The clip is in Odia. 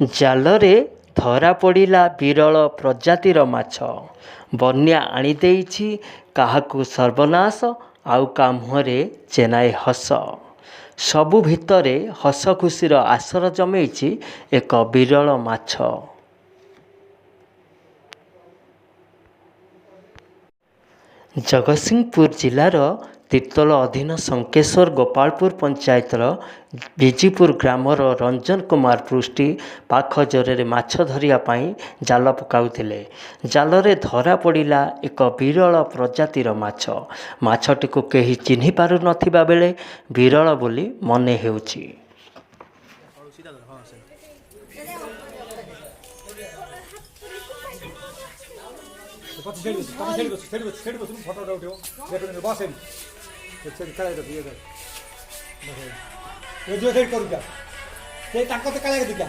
ଜାଲରେ ଧରାପଡ଼ିଲା ବିରଳ ପ୍ରଜାତିର ମାଛ। ବନ୍ୟା ଆଣିଦେଇଛି କାହାକୁ ସର୍ବନାଶ, ଆଉ କାହା ମୁହଁରେ ଚେନାଏ ହସ। ସବୁ ଭିତରେ ହସଖୁସିର ଆସର ଜମେଇଛି ଏକ ବିରଳ ମାଛ। ଜଗତସିଂହପୁର ଜିଲ୍ଲାର ତିର୍ତ୍ତୋଲ ଅଧୀନ ଶଙ୍କେଶ୍ୱର ଗୋପାଳପୁର ପଞ୍ଚାୟତର ବିଜିପୁର ଗ୍ରାମର ରଞ୍ଜନ କୁମାର ପୃଷ୍ଟି ପାଖ ଜୋରରେ ମାଛ ଧରିବା ପାଇଁ ଜାଲ ପକାଉଥିଲେ। ଜାଲରେ ଧରା ପଡ଼ିଲା ଏକ ବିରଳ ପ୍ରଜାତିର ମାଛ। ମାଛଟିକୁ କେହି ଚିହ୍ନି ପାରୁନଥିବା ବେଳେ ବିରଳ ବୋଲି ମନେ ହେଉଛି। ଫଟୋଟା ଉଠେଇବ, ବସ ଏଠି, ସେଠି ଖେଳାଇ ରଖି ଇଏ କର, ଏ ଝିଅ ସେଇଠି କରୁଚା, ସେ ତାଙ୍କ ତ କାଳିଆ ଦେଖିଆ।